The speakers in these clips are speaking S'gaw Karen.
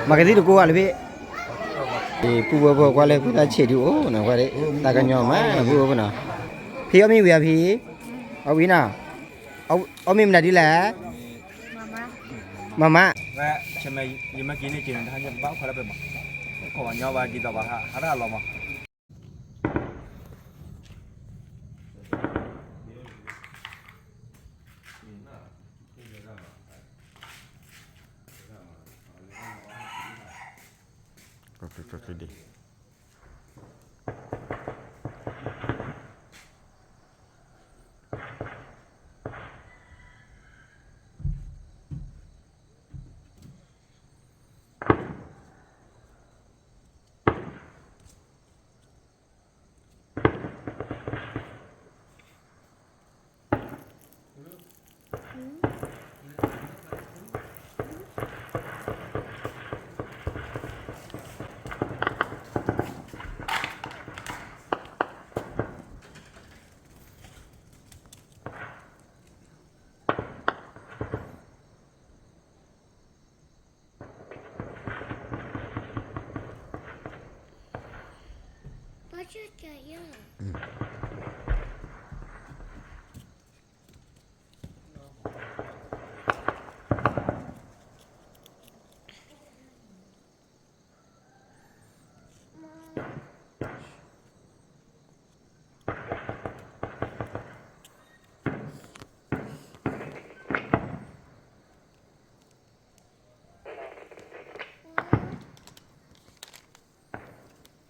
မၤကသံၣ်တကိးဂၤလၢဖဲ ပုၢ်ဝဲၢ်ဖိကွၢ်လၢဖုသၣ်ဆံးဒုးအိၣ်နီၤ ကွၢ်တၢ်ကညီမး ပုၢ်ဝဲၢ်ဖိနီၤ, ဖံအီၣ်မ့ၢ်ဝံၤအဖံ, အီၣ်ဝံၤနီၤ, အီၣ်မ့ၢ်မနုၤဒ်လဲၣ်, မမါ, ယမၤက့ၤန့ၣ်က့ၤန့ၣ် တဟါညါဘၣ်ခွါလၢပှဲၤမး, ခိးညီဘၣ်ဒ်သိးဘၣ်ဟးတၢ်လီၤမး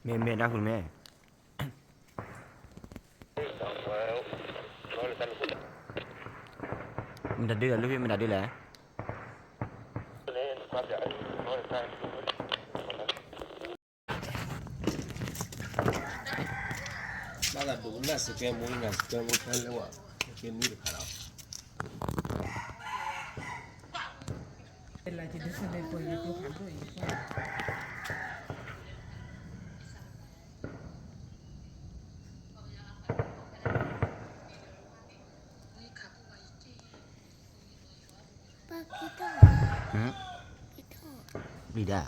မ့ၢ်မ့ၢ်ဒၣ်ဃုမ့ၢ် မတၤဒုလဲၣ် လူဖံမတၤဒုလဲၣ် ဘၣ်သးဒိးနၢ်စကဲမူနၤ စကဲမူဖဲလဲၣ်ဝဲ စကဲမူတခါလီၤ ဘံဒၣ်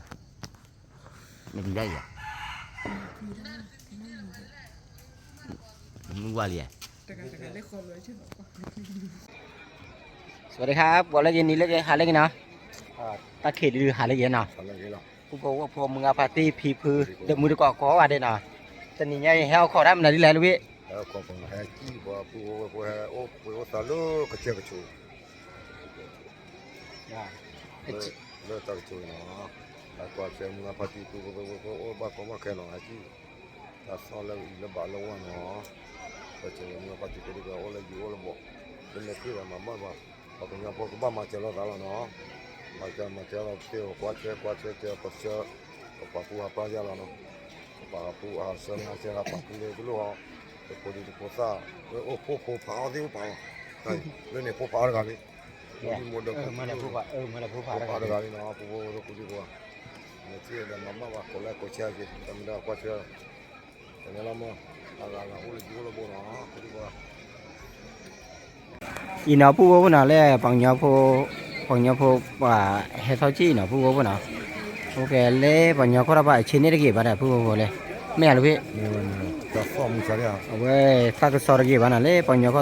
နဘံဒၣ်ယၤ မုၢ်ဝါလံဧါ สวัสดีครับ ပှၤလၢယနံၤလၢယဟးလၢက့ၤနီၤ တၢ်ခံးဒုးဟးလၢက့ၤနီၤ ပူဖိဝဲၢ်ဖိမုၢ်ဂၤဖါတံၢ်ဖံဖု ဒီးမုၢ်တကိးကိးဂၤဒဲးနီၤ တနံၤညါအံၤဟဲအိၣ်ခိးတၢ်မနုၤဒ်လဲၣ်လၢဝံၤ ဟဲအိၣ်ခိးပှၤဟဲကံၢ်ပှၤပူဖိဝဲၢ်ဖိဟဲအိၣ်ပှ့ၤအိၣ်သးလၢကစၢၢ်ကဆိး လၢတၢ်ကဆိးနီၤ ဟဲကွၢ်ဆၢမုၢ်ဂၤဖါတံၢ်ဖံဖု ပှ့ၤအိၣ်ဘၣ်ကီဘၣ်ခဲနီၤ ဟဲကံၢ် တၢ်သီလၢအံၤလၢဘၣ်လၢဝါနီၤ ပဆၢမုၢ်ဂၤဖါတံၢ်ဖံဖု အိၣ်လၢယံၤအိၣ်လၢဘီၣ် လၢမဲာ်ချံဘၣ်မၤဘၣ်ဘၣ် ပှၤကညီဖိကဘၣ်မၤစၢၤလိာ်သးလီၤနီၤ မၤစၢၤမၤစၢၤလီၤ ပတဲအီၤကွၢ်ဆၢကွၢ်ဆၢတဲအီၤပဆၢ ပပာ်ဖှူဟးပြၢ်ယါလီၤနီၤ ပပာ်ဖှူဟးဆၢမၤစၢၤဟးပာ်ဖှူလၢပလိၣ်ဟီ ပဖိဒံတဖိသၣ် လၢအိၣ်ဖိဖိဖးအီၣ်သ့ၣ်အိၣ်ပာ်လီၤ လၢန့ၣ်ဖိဖးအီၣ်တဂၤလံ ဖိဒံမိၢ်ဒၢ ဖိဖးအီၣ်တဂၤလံနီၤ ပဖိဖိဒံဖိ မဲာ်ချံဒီးမၤဘၣ်ဘၣ် ကိးလၢကိးဆၢ တမ့ၢ်ဒီးကွၢ်ဆၢ တမ့ၢ်လီၤမး အဂၤဂၤအိၣ်လၢယံၤအိၣ်လၢဘီၣ်နီၤ ဖိဒံဖိ အံၤနီၤ ပုၢ်ဖိဖိနီၤ လၢပှၤကညီဖိ ပှၤကညီဖိပှၤဟဲထီၣ်ကံၢ်နီၤ ပုၢ်ဖိဖိနီၤ အိၣ်ကဲလၢပှၤကညီခိၣ်တၢ်ပှၤအဆ့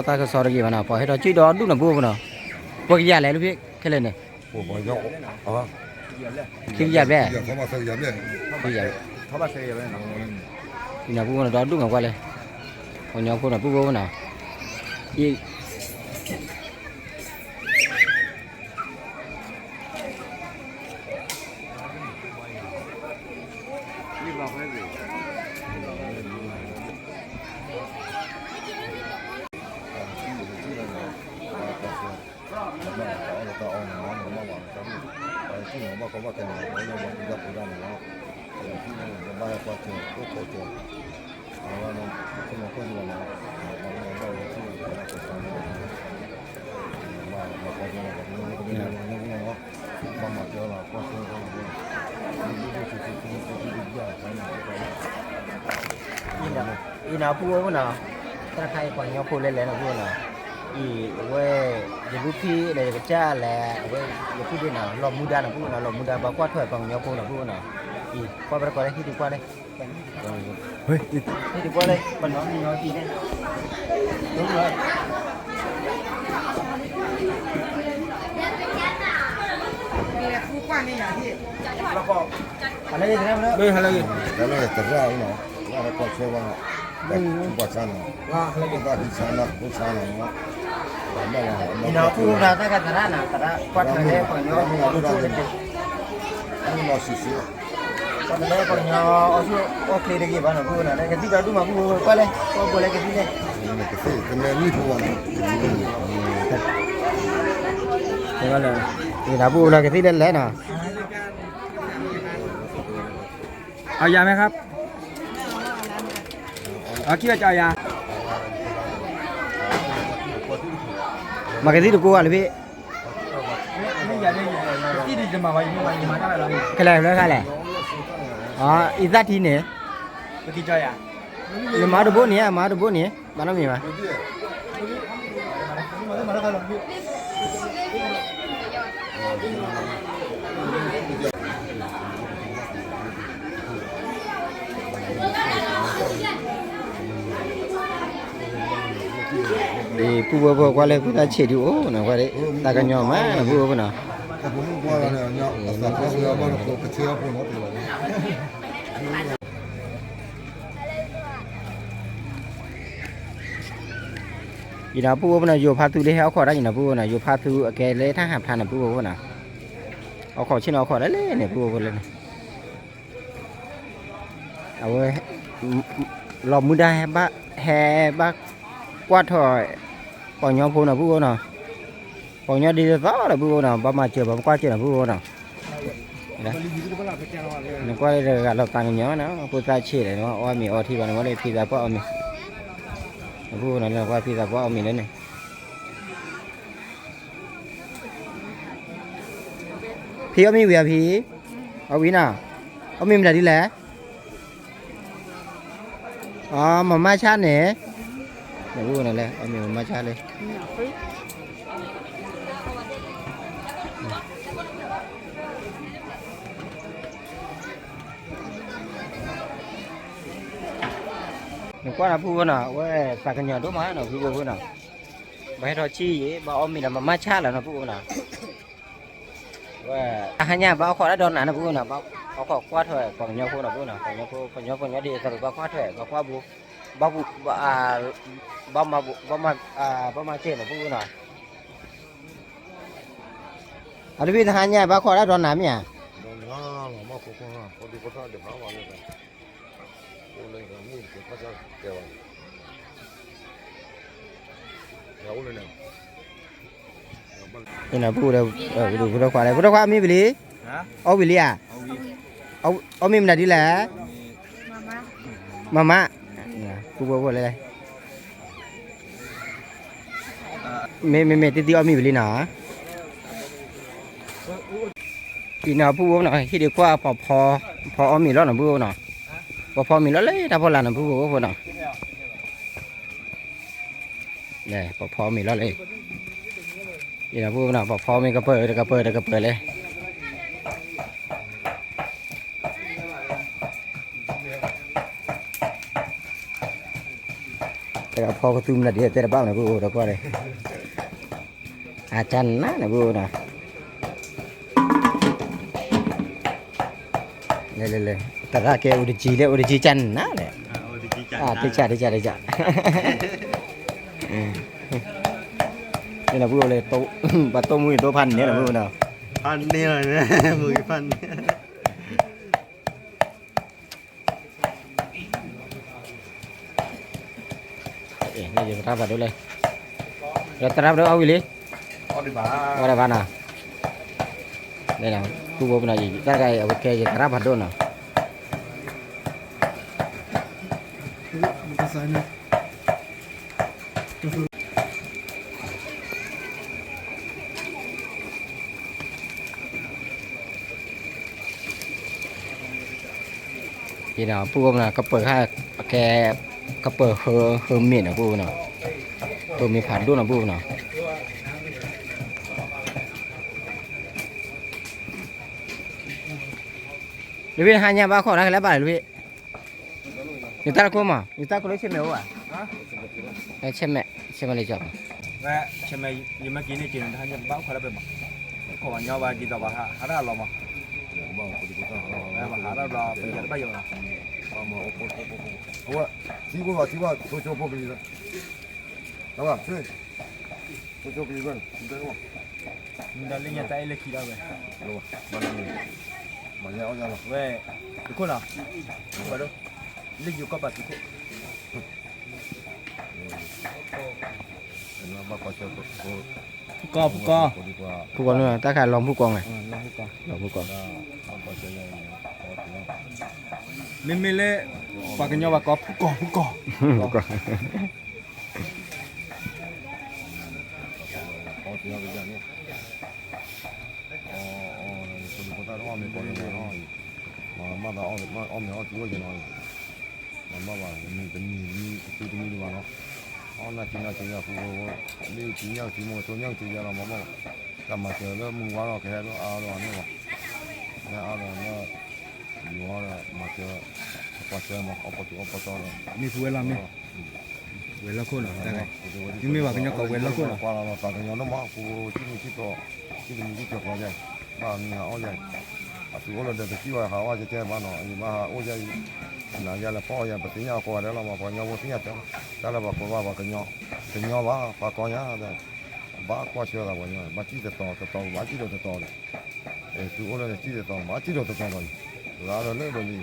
န့ၣ်တဂ့ၤဘၣ်ဒီး ပုၢ်ဖိဖိလဲၣ် မ့ၢ်ဧါလူၤဖံ အဝဲသးကစီၣ်တဂ့ၤဘၣ်နီၤ လၢပှၤကညီခိၣ်သးကစီၣ်တဂ့ၤဘၣ်နီၤ ပှၤဟဲထီၣ်ကံၢ်ဒီဒူၣ်နီၤ ပုၢ်ဖိဖိနီၤ ပှၤကယၤလဲၣ်လူၤဖံ ခဲလၢာ်န့ၣ် ခံကယၤဘျဲၣ် ခံကယၤ အံၤနီၤ ပုၢ်ဖိနီၤ ဒီဒူၣ်မးကွၢ်လၢ ပှၤကညီဖိနီၤ ပုၢ်ဖိနီၤ အံၤ အံၤနီၤ ပုၢ်ဖိနီၤ တၢ်ခါအံၤပှၤကညီဖိလဲၤလဲၤနီၤ ပုၢ်ဝဲနီၤ, အံၤ အဝဲ ယလူၢ်ဖံးလဲၣ် ယကစၢ်လဲၣ် အဝဲ ယပုၢ်ဒ့ၣ်နီၤ လီၤမူဒါနီၤ ပုၢ်ဝဲနီၤ လီၤမူဒါ ပှၤကွၢ်ထွဲပှၤကညီဖိနီၤ ပုၢ်ဝဲနီၤ, အံၤ ကွၢ်ဘၣ်တကိးလၢဟံၣ်ဒုးကွၢ်လၢ ဟံၣ်ဒုးကွၢ်လၢ ပှၤနီၤမံၤနီၤတံၢ်န့ၣ် တၢ်လၢသရၣ်နီၤ လၢကွၢ်ဆွဲဝဲ ဘၣ်ဆါနီၤ ဘၣ်ဟံးဆါနီၤ ဘၣ်ဆါနီၤ မ့ၢ်နီၤ ပုၢ်ဝဲၢ်တၢ်ဂၤသရၣ်နီၤ သရၣ်ကွၢ်ထွဲလၢပှၤကညီ မ့ၢ်နီၤ ဆံးဆံး ကွၢ်ထွဲလၢပှၤကညီ အီၣ်ဆူၣ်အီၣ်ချ့တဂ့ၤဘၣ်နီၤ ပုၢ်ဝဲနီၤ လၢကသံၣ်ဒီဒူၣ်မး ပုၢ်ဝဲ ကွၢ်လဲၣ် ကွၢ်ဘိလဲၣ်ကသံၣ်လဲၣ် ကသံၣ် ကနဲမံၣ်ဖိဘၣ်နီၤ ကသံၣ်လဲၣ် ပုၢ်ဝဲနီၤ ကသံၣ်လဲၣ်လဲၣ်နီၤ เอายาไหมครับ เอาเขี้ยวจะเอายา မၤကသံၣ်တကိးဘၣ်လၢဖဲ ကလဲၤလၢခါလဲၣ် အံသၣ်ထံန့ၣ် နမၤတဘိန့ၣ် မၤတဘိန့ၣ် ဘၣ်နီတမံၤဘၣ် ပုၢ်ဝဲၢ်ဖိကွၢ်လၢ ပုၢ်သၣ်ဆံးဒုးအိၣ်နီၤ ကွၢ်လၢ သးကညီၤမးနီၤ ပုၢ်ဝဲၢ်ဖိနီၤ အံၤနီၤ ပုၢ်ဝဲၢ်ဖိနီၤ ယိၤဖါသူဒ်ဟဲအီၣ်ခိးတၢ်အံၤနီၤ ပုၢ်ဝဲၢ်နီၤ ယိၤဖါသူအကဲလၢတၢ်ဟးဖျါန့ၣ် ပုၢ်ဝဲၢ်ဖိနီၤ အီၣ်ခိးဆ့ၣ်နီၤအီၣ်ခိးဒၣ်လဲာ်န့ၣ် ပုၢ်ဝဲၢ်ဖိလၢန့ၣ် အဝဲ လီၤမူဒါဟဲဘၣ် ဟဲဘၣ်ကွၢ်ထွဲ ပှၤကညီဖိနီၤ ပုၢ်ဝဲၢ်နီၤ ပှၤကညီဒ်သိးသိးဒီး ပုၢ်ဝဲၢ်နီၤ ဘၣ်မၤစၢၤ ဘၣ်ကွၢ်စၢၤနီၤ ပုၢ်ဝဲၢ်နီၤ နကွၢ်လၢတဂၤလီၤသးကညီၤနီၤ ဖိသၣ်ဆံးဒီး နအီၣ်မ့ၤအီထံဘၣ် နကွၢ်လၢဖံသးပှၢ်အီၣ်မ့ၤ နပုၢ်ဝဲၢ်နီၤ နကွၢ်ဖံသးပှၢ်အီၣ်မ့ၤလၢန့ၣ် ဖံအီၣ်မ့ၤဝံၤဧါဖံ, အီၣ်ဝံၤနီၤ, အီၣ်မ့ၤမတၤဒ်လဲၣ်, အမၤမါဆါန့ၣ်, နပုၢ်ဝဲၢ်နီၤလၢ အီၣ်မ့ၤမၤမါဆါလၢ နကွၢ်နပုၢ်ဝဲၢ်နီၤ အဝဲသးကညီၤဒိၣ်မးနီၤ ပုၢ်ဝဲၢ်နီၤ, ဘၣ်ဟဲထီၣ်ဆံၣ်ယံၤ ဘၣ်အီၣ်မ့ၤဒီးမၤမါဆါလီၤနီၤ ပုၢ်ဝဲၢ်နီၤ, ဝဲ တဟါညါဘၣ်အီၣ်ခိးတၢ်ဒီးနၤနီၤ ပုၢ်ဝဲၢ်နီၤ, ဘၣ်အီၣ်ခိးကွၢ်ထွဲပှၤကညီဖိနီၤ ပုၢ်ဝဲၢ်နီၤ, ပှၤကညီဖိ ပှၤကညီဖိညီဒ်သိးဒီးဘၣ်ကွၢ်ထွဲ ဘၣ်ကွၢ်ဘူး ဘၣ်မၤဘူး ဘၣ်မၤစၢၤနီၤ ပုၢ်ဝဲၢ်နီၤ, အတဘ့ၣ်တဟါညါဘၣ်ခိးတၢ်ဒီးနၤမ့ၢ်ဧါ ဖိဒိၣ်ခွါ ဖိဒိၣ်ခွါအီၣ်မ့ၤဝံၤလံ, အီၣ်ဝံၤလံဧါ, အီၣ်မ့ၤမနုၤဒ်လဲၣ်, မမါ, ပုၢ်ဖိဖိလဲၣ်, မ့မ့မ့ၢ်တံၢ်တံၢ်အီၣ်မ့ၤဝံၤလံနီၤ, အံၤနီၤ ပုၢ်ဖိနီၤ ဟံၣ်ဒုးကွၢ်ပှၤဖီ, ဖီအီၣ်မ့ၤလီၤနီၤ ပုၢ်ဖိနီၤ, ပှၤဖီမ့ၤလီၤလၢတၢ်ဖီလာ်နီၤ ပုၢ်ဖိဖိနီၤ ပှၤဖီမ့ၤလီၤလၢ, အံၤနီၤ ပုၢ်ဖိနီၤ ပှၤဖီမ့ၤကပၢၤတကပၢၤတကပၢၤလၢ, တကဖီကသူမနုၤဒ်တဲတဘၣ်မနုၤ ပုၢ်ဖိဒီးကွၢ်လၢ အကၢ်နးန့ၣ် ပုၢ်ဖိနီၤ, လဲၤလဲၤလဲၤ သရၣ်ကဲအိၣ်တကံလၢ အိၣ်တကံကၢ်နးလဲၣ်, တကၢ်တကၢ်တကၢ်, န့ၣ်လီၤ ပုၢ်ဖိလၢ ပှၤတိၢ်မူအံၤတိၢ်ဖးန့ၢ်လီၤ ပုၢ်ဖိနီၤ, ဖးန့ၢ်လီၤ, မူဖးန့ၢ် ယသရၣ်ဖးဒိၣ်လဲၣ်, ယသရၣ်ဖးဒိၣ်အီၣ်ဝံၤလံ, အီၣ်ဒံးဘၣ်နီၤ, ပုၢ်ဖိပနီၤအံၤ တၢ်တခါအံၤ အဝဲကဲယသရၣ်ဖးဒိၣ်နီၤ, အံၤနီၤ ပုၢ်ဖိပနီၤ ကပၢၤခါ ကဲ ကပၢၢ်ဟၢမ့ၢ်နီၤ ပုၢ်နီၤ, ဟၢမ့ၢ်ဖးဒိၣ်နီၤ ပုၢ်နီၤ. လၢဖဲဟါညါဘၣ်ခိၣ်တၢ်ကလဲၤဘၣ်လၢဖဲ ယတၢ်တခိၣ်မး ယတၢ်ခိၣ်လၢဆဲမဲာ်အိၣ်ဘၣ်, ဆဲမဲာ် ဆဲမဲာ်လၢကီး, ဆဲမဲာ် ယမ့ၢ်က့ၤန့ၣ်က့ၤန့ၣ် တဟါညါကဘၣ်အိၣ်ခိးလၢပှဲၤမး, ခိၣ်ပှၤညီဘၣ်ဒ်သိးဘၣ်ဟး ဟးတၢ်လီၤမး, ဘၣ်ဟးတၢ်ဘျီ ပယီၤတဘၣ်ယီၤလီၤ, ထံဘိဘၣ်ထံဘၣ် ဆိဆိဖိကလံၤလီၤ, ဆိဆိကလံၤဘၣ်, မ့ၢ်ဒၣ်လၢညါတၢ်အဲၣ်လၢခံဒၣ်ဝဲ, ဝဲ တခိၣ်လီၤ, လၢယိၤကီၢ်ပာ်တခိၣ် ဖုကီၢ် ဖုကီၢ်, ဖုကီၢ်န့ၣ် တၢ်ခါလီၤဖုကီၢ်မး, လီၤဖုကီၢ်, မ့မ့ၢ်လၢ ပှၤကညီဘၣ်ကိး ဖုကီၢ် ဖုကီၢ်, ဖုကီၢ် မၤမၢ်သးအီၣ်မ့ၤအီၣ်ထံအိၣ်က့ၤနီၤ, မၤဘၣ်ဘၣ် မုၢ်တနံၤမံၤ အစုတမံၤဒံးဘၣ်နီၤ, အီၣ်နၢ်ဆံနၢ်ဆံညါဃု, လၢထံညါကထံမ့ၢ်ကထိညါကထံယါလီၤ မၤဘၣ်ဘၣ်, တၢ်မၤစၢၤလၢမုၢ်ဝါထီၣ်ကဟဲလၢအါလီၤန့ၣ်လီၤ, လၢအါလီၤလၢ ယွၤဒီးမၤစၢၤ ပှၤစၢၤမၤအီၣ်ပီၣ်သူအီၣ်ပီၣ်သီဒီး မ့ၢ်ဖုဝဲလီၤမ့ၢ် ဝဲၤလီၢ်ခိၣ်နီၤ, မ့မ့ၢ်ပှၤကညီကိးဝဲၤလီၢ်ခိၣ်နီၤ, ပှၤလီၤလီၤသးကညီၤဒိၣ်မး ပူၤထံမုၢ်ထံကီၢ် ထံတမံၤထံကီၢ်ကျီယါအံၤ, ဘၣ်မံၤဟးအီၣ်ယါအံၤ, အသုးအိၣ်လၢဒီးတစံၣ်ဝဲဟးအီၣ်ကဲကဲဘၣ်နီၤ, အံၤဘၣ်ဟးအိၣ်ယါအံၤ, နၤယါလဲၤဖီၣ်အီၣ်ယါ ပသ့ၣ်ညါအီၤကိးဂၤဒဲးလီၤမး ပှၤကညီဖိသ့ၣ်ညါတဲ, တၢ်လၢပှၤကိးဘၣ်ပှၤကညီ, ကညီဘၣ် ပှၤကီညါ, ဘၣ်ကွၢ်ဆၢသးပှၤကညီ, ဘၣ်စံၣ်တတီၤတတီၤ ဘၣ်စံၣ်ဒီးတတီၤဒီး သုအိၣ်လၢနစံၣ်တတီၤ ဘၣ်စံၣ်ဒီးတတီၤဒီးအံၤ, ရၤဒီးလၢဒီးလံ,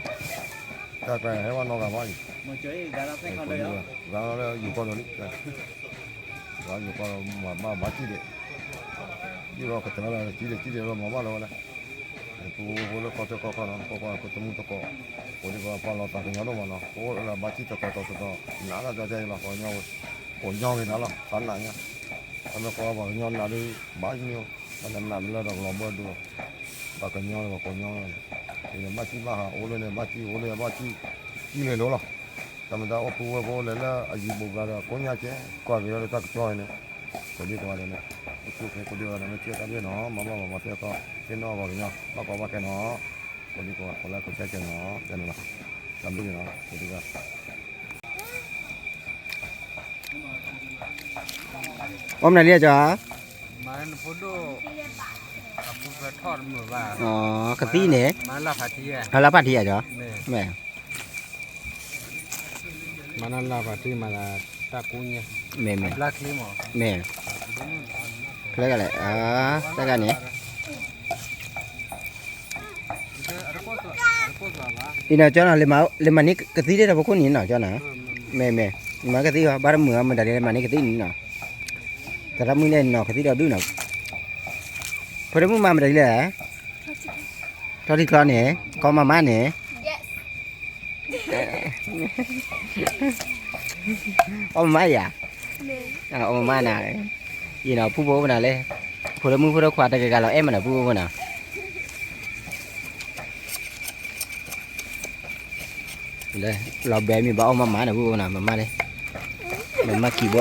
တၢ်ကျါဟဲဘၣ်နီတဂၤဘၣ်အံၤ, ရၤလၢယိၤကီၢ်ဒီးလံ, ရၤယိၤကီၢ်ဒီးမၤဘၣ်ဘၣ်စံၣ်ဒီး, စံၣ်ဒီးကတၢၢ်လီၤ စံၣ်ဒီးစံၣ်ဒီးလီၤမၤဘၣ်လီၤဝဲဒၣ်, ပူဖိလၢကီၢ်ဆၢကီၢ်ခီနီၤ ကီၢ်ကီၢ်ကတမူတကီၢ်, ပူၤဒ်ပှၤလီၤသးကညီၤဒိၣ်မးနီၤ ပအိၣ်လၢဘၣ်စံၣ်တတီၤတတီၤတတီၤ နးတၢ်ကီကဲအံၤလီၤ ပှၤကညီဝဲ, ပှၤကညီဂ့ၤနၤလီၤ သးနးညါ, အမ့ၢ်ကွၢ်ပှၤကညီနးဒုး ဘၣ်မ့ၢ်, ဘၣ်နးမ့ၢ်လၢဒီးကလီၤဘၢဒိၣ်, ပှၤကညီဒီးပှၤကညီ, ဘၣ်စံၣ်ဘၣ်ဟးအိၣ်လၢန့ၣ် ဘၣ်စံၣ်အိၣ်လၢဘၣ်စံၣ်, စံၣ်လဲၤလိၤလီၤ, တၢ်မ့ၢ်တၢ်အိၣ်ဖှိၣ်ဝဲၢ်ဖိလဲၤလၢအယံၤဘိးဘျါဒီးကိညါကဲ, ကွၢ်က့ၤလၢတၢ်ကစီၣ်န့ၣ်, ကိးဒံကိးဂၤဒဲးန့ၣ်, အိၣ်ဆူၣ်အိၣ်ချ့ကိးဒံကိးဂၤဒဲး မ့ၢ်ထံၣ်တၢ်ဒ်နီၤ မၤဘၣ်မၤမၤသ့အသီ, သ့ၣ်နီၣ်ဂီၤကညီ, ဘၣ်ကီဘၣ်ခဲနီၤ, ကိးဒံကိးဂၤ ကိးလၢကိးဆဲကဲနီၤ ကဲန့ၣ်လီၤ, တၢ်ဘျုးန့ၣ်လီၤ ကိးဒံကိးဂၤ အီၣ်မနုၤလံအကီ, ကသံၣ်န့ၣ်, လၢဖးထံအကီ, မ့ၢ်, မ့ၢ်, မ့ၢ်, ချၢကလဲၣ်, တၢ်ဂၤန့ၣ်, အံၤနီၤ ကၠီနီၤ လဲၤမၤန့ၢ်ကသံၣ်ဒ်ဒီးပခိၣ်နံၤနီၤ ကၠီနီၤ, မ့ၢ်မ့ၢ်, မၤကသံၣ်အီၤ ဘၣ်တမုာ်အီၤ မတၤဒ်လဲၣ်မၤန့ၢ်ကသံၣ်နံၤနီၤ, သရၣ်မုၣ်န့ၣ်နီၤ ကသံၣ်ဒီးဒုနီၤ, ဖိဒိၣ်မုၣ်မၤမတၤဒ်လဲၣ်, ထီၣ်ထံချီန့ၣ် ကီမၤမၤန့ၣ် အီၣ်မမါယၤ, အီၣ်မမါနၤ, ယနီၤ ဖုဖိပနၤလဲၣ်, ဖိဒိၣ်မုၣ်ဖိဒိၣ်ခွါတဂၤဂၤလီၤအဲၣ်မးနီၤ ဖုဖိပနၤ, လီၤဘဲမ့ၢ်ဘၣ်အီၣ်မမါနီၤ ဖုဖိပနၤ မမါန့ၣ်, မမါခံဘီ ပ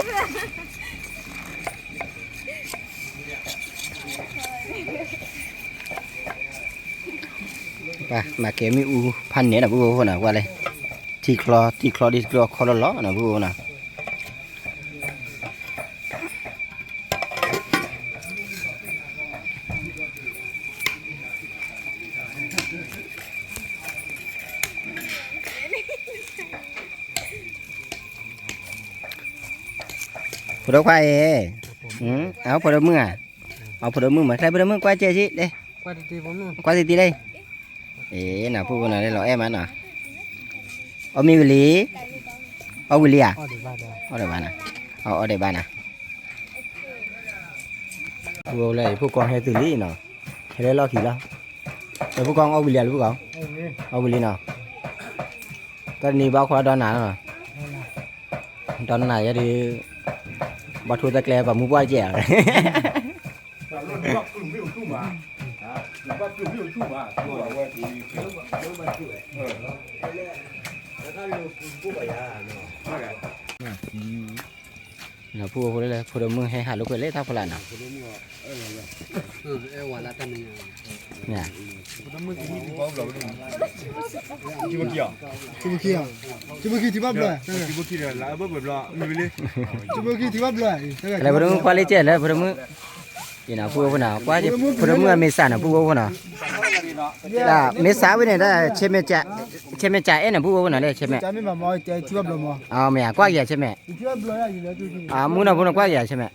မၤကဲမ့ၣ်အူဖးနဲၣ်နီၤ ဖုဖိပနၤ ကွၢ်လဲၣ်, ထံချီ ထံချီဒ်ထံချီ ခီလီၤလီၤနီၤ ဖုဖိပနၤ ဖိဒိၣ်ခွါအံၤ, အဖိဒိၣ်မုၣ်ဧါ, အဖိဒိၣ်မုၣ်မး ချဲဖိဒိၣ်မုၣ်ကွၢ်ကဲဆံးလဲၣ်, ကွၢ်တံၢ်တံၢ်လဲၣ်, အ့ နဖိပနၤလၢလီၤအဲၣ်မးနီၤ, အီၣ်မ့ၢ်ဝံၤလံ, အီၣ်ဝံၤလံဧါ, အီၣ်ဒံးဘၣ်နီၤ, အီၣ်ဒံးဘၣ်နီၤ, အီၣ်ဒံးဘၣ်နီၤ ဖိလဲၣ် ဖိကီၢ်ဟဲတုၤလံနီၤ, ဟဲလၢလီၢ်ခံလီၤ, လၢဖိကီၢ်အီၣ်ဝံၤလံလၢဖိကီၢ်, အီၣ်ဝံၤလံနီၤ, တနံၤဘၣ်ခွါဒီနၤနီၤ, ဒီနၤယဲဒုး, ဘၣ်ထိတၢ်ကျဲပှၤမူပှၢ်တကဲဧါ, ဘၣ်ပျုၢ်မ့ၣ်အူဆူၣ်မး, ဘၣ်ပျုၢ်မ့ၣ်အူဆူၣ်မး, ဘၣ်ပျုၢ်မ့ၣ်အူဆူၣ်မး, ဖိဒိၣ်မုၣ်ဟဲဟးလိာ်ကွဲလၢတၢ်ဖီလာ်နီၤ, လၢဖိဒိၣ်မုၣ်ကွၢ်လံကဲလၢဖိဒိၣ်မုၣ်, အံၤနီၤ ဖိဒိၣ်မုၣ်နီၤ ကွၢ်ဖိဒိၣ်မုၣ်အမ့ၢ်စးနီၤ ဖိဒိၣ်မုၣ်နီၤ, မ့ၢ်စးဝဲန့ၣ် ဆဲမဲာ်ကဲအဲၣ်နီၤ ဖိဒိၣ်မုၣ်နီၤ ဆဲမဲာ်, မ့ၢ်ကွၢ်က့ၤဆဲမဲာ်, မုၣ်နီၤဖိနီၤကွၢ်က့ၤဆဲမဲာ်,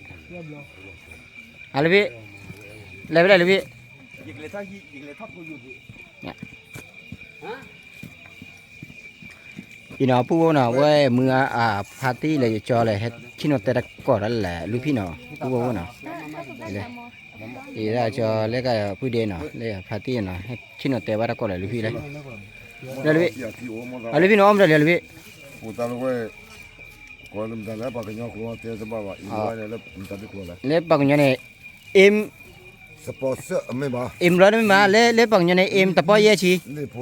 အလၢဖံ, လဲၤဝဲဒၣ်လၢဖံ, အံၤနီၤ ပုၢ်ဝဲၢ်နီၤ ဝဲမုၢ်အဖါတံၢ်လၢယကၠီလၢ ဟဲဆ့ၣ်နီၤတဲတၢ်ကီၢ်လၢလဲၣ် လူဖံနီၤ ပုၢ်ဝဲၢ်နီၤ, အံၤဒၣ်ကၠီလၢကပုၢ်ဒဲနီၤ လၢဖါတံၢ်နီၤ ဟဲဆ့ၣ်နီၤတဲဘၣ်တၢ်ကီၢ်လၢလူဖံလဲၣ်, လၢဖံနီၤ အီၣ်မတၤလၢလူဖံ, လၢပှၤကညီန့ၣ် အ့ၣ် အ့ၣ်တပီၢ်ယဲၢ်ဆံ, လၢပှၤကညီန့ၣ် အ့ၣ်တပီၢ်ယဲၢ်ဆံ, လ့ၣ်ဖိ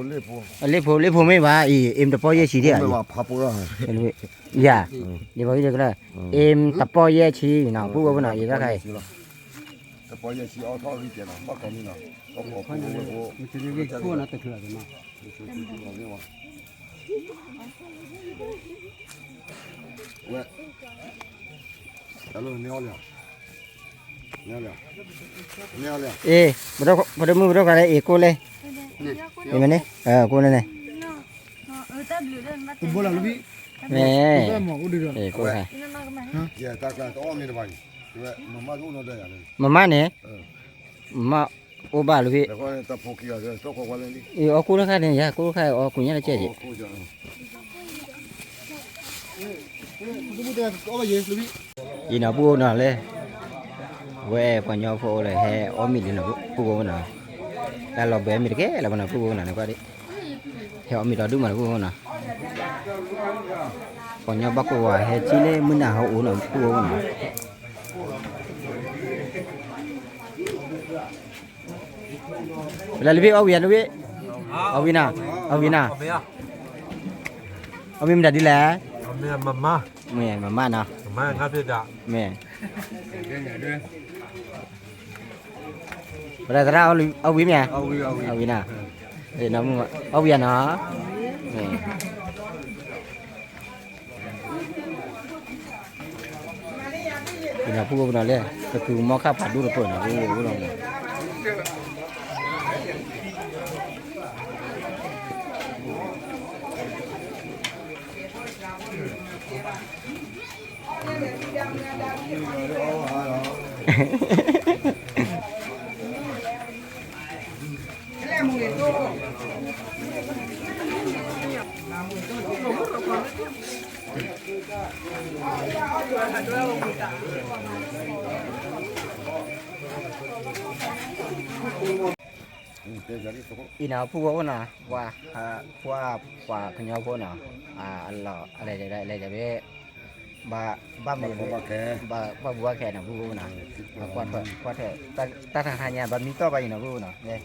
လ့ၣ်ဖိမ့ၢ်ဘၣ်အံၤ အ့ၣ်တပီၢ်ယဲၢ်ဆံဒၣ်, ယၤ, လ့ၣ်ဖိ, အ့ၣ်တပီၢ်ယဲၢ်ဆံနီၤ ပုၢ်ဝဲၢ်နီၤ အံၤတၢ်ခါအံၤ တပီၢ်ယဲၢ်ဆံအီၣ်ထီၣ်ဂံၢ်ကဲနီၤ ဘၣ်ကီးမံနီၤ, ဝဲ, တၢ်လၢန့ၢ်အီၣ်လံ, န့ၢ်အီၣ်လံ, န့ၢ်အီၣ်လံ, အ့ၣ်, ပဒိၣ်မုၣ်ပဒိၣ်ခါလၢအ့ၣ်ကိၢ်လဲၣ်, အ့ၣ်မ့ၢ်န့ၣ်, ကိၢ်န့ၣ်န့ၣ်, မ့ၢ်, အ့ၣ်ကိၢ်ခါ, မမန့ၣ်, မမအိၣ်ဘၣ်လၢဖဲ, အ့ၣ် အီၣ်ကိၢ်တခါန့ၣ် ယၤကိၢ်တခါအီၣ်ကွံာ်ညါတကဲက့ၤ အံၤနီၤ ပုၢ်ဝဲၢ်နီၤလၢ ဝဲပှၤကညီဖိအိၣ်လၢဟဲအီၣ်မ့ၤလံနီၤ ပုၢ်ဝဲၢ်နီၤ, တၢ်လီၤဘှံးမ့ၤတကဲလၢၤဘၣ်နီၤ ပုၢ်ဝဲၢ်နီၤ နကွၢ်ဒ်, ဟဲအီၣ်မ့ၤဒီဒူၣ်မးနီၤ ပုၢ်ဝဲၢ်နီၤ, ပှၤကညီဘၣ်ကိးဝဲဟဲကံလၢမုၢ်နၤဟီၣ်အိၣ်နီၤ ပုၢ်ဝဲၢ်နီၤ ပလဲၤလၢဖံအီၣ်ဝံၤဧါ လၢဖံ, အီၣ်ဝံၤနီၤ, အီၣ်ဝံၤနီၤ, အီၣ်ဝံၤမတၤဒ်လဲၣ်, မမနီၤ, မ့ၢ်, ပတၢ်သရၣ်အီၣ်ဝံၤမ့ၢ်ဧါ, အီၣ်ဝံၤနီၤ, အီၣ်ဝံၤဧါနီၤ, အံၤနီၤ ပုၢ်ဝဲၢ်နီၤလၢ ကသူမီခါဖးဒိၣ်တပၢၢ်နီၤ ပုၢ်ဝဲၢ်နီၤ အံၤနီၤ ပုၢ်ဝဲၢ်အိၣ်နီၤ ပှၤ, ပှၤ, ပှၤကညီဖိနီၤ, အလီၤ, လဲၤ, လဲၤ, လဲၤ, ဘၣ်, ဘၣ်မုာ်, ဘၣ်, ဘၣ်ဘူးဘၣ်ခဲနီၤ ပုၢ်ဝဲၢ်နီၤ, ကွၢ်ထွဲ, ကွၢ်ထွဲ, တၢ်တဟါညါ ဘၣ်မံတီၢ်ဘၣ်အံၤနီၤ ပုၢ်ဝဲၢ်နီၤ, လဲၤ,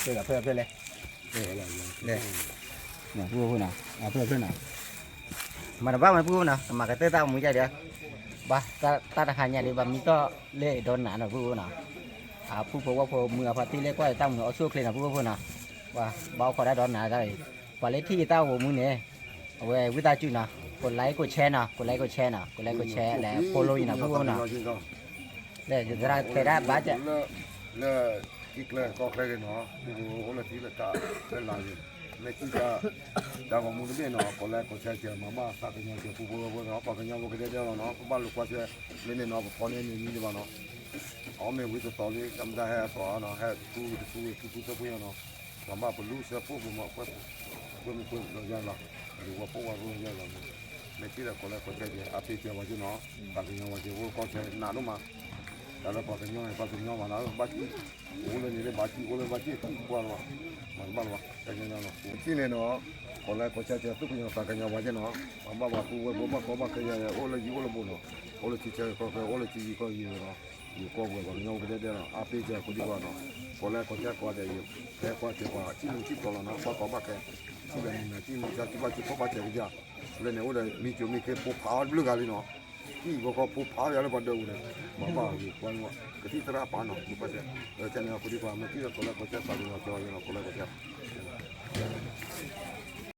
ဖဲလဲၣ်, ဖဲလဲၣ်, လဲၤ, ပုၢ်ဝဲၢ်နီၤ, ဖဲဖဲနီၤ မၤတဘၣ်မး ပုၢ်ဝဲၢ်နီၤ မၤကတၢၢ်တၢ်အိၣ်မူဒ်ဒီး, ဘၣ်, တၢ်တဟါညါဒီး ဘၣ်မံတီၢ်လၢဒီးနၤနီၤ ပုၢ်ဝဲၢ်နီၤ, အဖုဖိဝၣ်ဖိမုၢ်အဖါတံၢ်လၢကွၢ်တၢ်မုာ်အီၣ်ဆူၣ်အိၣ်ချ့နီၤ ပုၢ်ဝဲၢ်ဖိနီၤ, ဘၣ်, ဘၣ်အိၣ်ခိးဒၣ်ဒီးနၤတၢ်အံၤ, ပှၤလၢထံၣ်ယတၢ်အိၣ်မူန့ၣ်, အဝဲဝံသးစူၤနီၤ, ကိးlikeကိးshareနီၤ, ကိးlikeကိးshareနီၤ, ကိးlikeကိးshare လဲၤ follow ယနီၤ ပုၢ်ဝဲၢ်နီၤ, လဲၤ ယသရၣ်တဲဒၣ်ဘၣ်ကဲ လၢ ထံကျဲကီၢ်ကျဲဂ့ၤနီၤ, ပအိၣ်လၢထံလၢကးလၢလာ်ဂ့ၤ, မ့ၢ်ထံၣ်တၢ်ဂီၤမူတဘ့ၣ်နီၤ ကိးlikeကိးshareကဲ မၤဘၣ်သးကညီၤကဲ ပူဖိဝဲဖိနီၤ ပှၤကညီဖိကဒဲဒဲလီၤနီၤ ပဘၣ်လိာ်ကွၢ်ထွဲ လၢန့ၣ်နီၤ ပဖီန့ၢ်န့ၣ်မံတဘၣ်နီၤ, အီၣ်မ့ၢ်ဝံတသီလံ တၢ်မတၤဟဲအသီနီၤ ဟဲတထူတထူတထူသၢဖှိၣ်ညါနီၤ, ပှၤဘၣ်ပလူစဲဖှိၣ်ပမၤကွဲး ပှဲၤမ့ၢ်ကွဲးလီၤယါလီၤ, ပဝဲဖိဝဲဖိယါလီၤ, မ့ၢ်ထံၣ်ဒီးကိးlikeကိးshareကဲ အပ့ၤကဲဝဲက့နီၤ, ပှၤကညီဝဲက့ အိၣ်ကီၢ်ဆဲနးဒိၣ်မး တၢ်လၢပှၤကညီန့ၣ် ပှၤကညီမးနီၤ ဘၣ်ကံ, အိၣ်လၢန့ၣ်လၢဘၣ်ကံ အိၣ်လၢဘၣ်ကံ ကံကွၢ်လီၤ, မၤတဘၣ်လီၤဘၣ် ကညီနီၤ ထံၣ်န့ၣ်နီၤ, ကိးlikeကိးshareကဲ သူၣ်ကညီၤသးကညီၤဝဲက့နီၤ, ပှၤဘၣ်ပှၤသူဝဲဖိဘၣ်ကီဘၣ်ခဲယါ အိၣ်လၢယံၤအိၣ်လၢဘူးနီၤ, အိၣ်လၢထံဆၢကီၢ်ချၢ အိၣ်လၢထံယံၤကီၢ်ယံၤနီၤ, ယကွၢ်ပှဲၤပှၤကညီဖိကဒဲဒဲလီၤ အပ့ၤကဲကိးဒံကွၢ်နီၤ, ကိးlikeကိးshareကိးဂၤဒဲး ယဟဲကွၢ်ကဲပှၤ ထံၣ်မုၢ်ထံၣ်တီၤလီၤနီၤ ကွၢ်ကီဘၣ်ခဲ ထံၣ်ဒီးမုၢ်နၤထံၣ်မုၢ်ဆါထံၣ်ဘၣ်ထံၣ်ဖီၣ်ဘၣ်စဲးကယၤ, လၢန့ၣ်အိၣ်ဒီးမံၤစိၤမံၤခ့ဖိဖးအီၤတဘျုးဂၤလံနီၤ, ထံၣ်ဂီၤခီဖိဖးအီၤယၤလၢပှၤဒၢးပူၤန့ၣ်, ဘၣ်ဘၣ်ဂ့ၤကွၢ်န့ၣ်, ကသံၣ်သရၣ်ပာ်နီၤ ဒ်ပှၤစဲး, တၢ်န့ၣ်အဃိဒ်ပှၤမ့ၢ်ထံၣ်ဒီးကိးလၢကိးစဲး သးကညီၤကၠီယနီၤ ကိးလၢကိးစဲး